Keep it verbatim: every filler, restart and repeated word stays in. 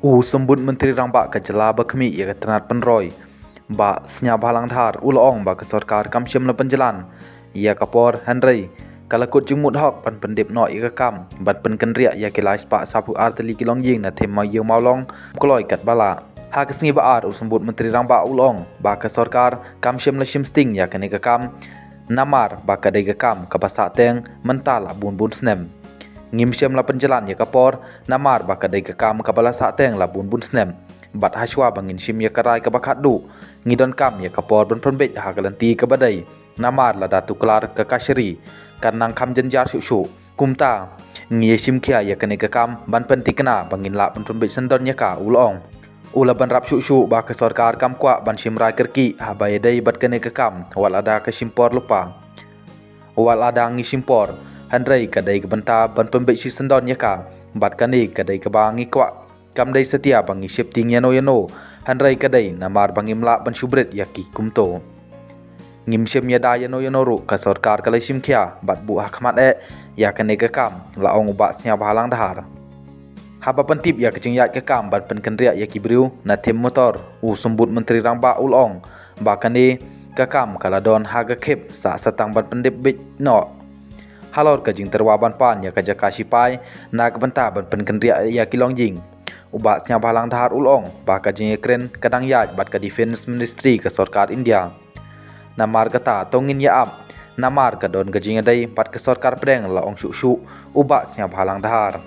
U Symbud Myntri Rangbah ka jylla ba khmih ïa ka tnat pynroi, Bah Sniawbhalang Dhar, u la ong ba ka sorkar kam shym la pynjlan ïa ka por, hynrei ka la kut jingmut hok ban pyndep noh ïa ka kam ban pynkynriah ïa ki lai spah saphew ar tylli ki longïing na thim Mawiong Mawlong kloi katba lah. Ha ka sngi Ba-ar, u Symbud Myntri Rangbah u la ong ba ka sorkar kam shym la shim sting ïa kane ka kam, namar ba ka dei ka kam kaba sah teng mynta la bun bun snem. Ngim shym la pynjlan ïa ka por, namar ba ka dei ka kam kaba la sah teng la bun bun snem. Bad hashwa ba ngin shim ïa ka rai kaba khatduh, ngi donkam ïa ka por ban pynbeit ha ka lynti kaba dei, namar lada tuklar ka kashari, kan nang kham jynjar shuh shuh. Kumta, ngi ïa shim khia ïa kane ka kam ban pynthikna ba ngin lah ban pynbeit syndon ïa ka, u la ong. U la bynrap shuh shuh ba ka sorkar kam kwah ban shim rai kyrkieh haba ïadei bad kane ka kam, wat lada ka shim por lypa. Wat lada ngi shim por, hynrei ka dei ka bynta ban pynbeit shisyndon ïa ka, bad kane ka dei kaba ngi kwah. Kam dei satia ba ngi sheptieng ïano ïano, hynrei ka dei namar ba ngim lah ban shu bret ïa ki kumto. Ngim shym ïada ïano ïano ruh, ka sorkar ka la shim khia bad buh ha khmat eh ïa kane ka kam, la ong u Bah Sniawbhalang Dhar. Haba pyntip ïa ka jingïaid ka kam ban pynkynriah ïa ki briew na thim motor, u Symbud Myntri Rangbah u la ong ba kane ka kam ka la don ha ka khep sah satang ban pyndep beit noh. Halor ka jingtyrwa ban pan ïa ka jaka shipai na ka bynta ban pynkynriah ïa ki longïing, u Bah Sniawbhalang Dhar u la ong ba ka jingïakren ka dang ïaid bad ka Defence Ministry ka sorkar India. Namar kata to ngin ïa ap, namar ka don ka jingïadei bad ka sorkar pdeng, la ong shuh shuh u Bah Sniawbhalang Dhar.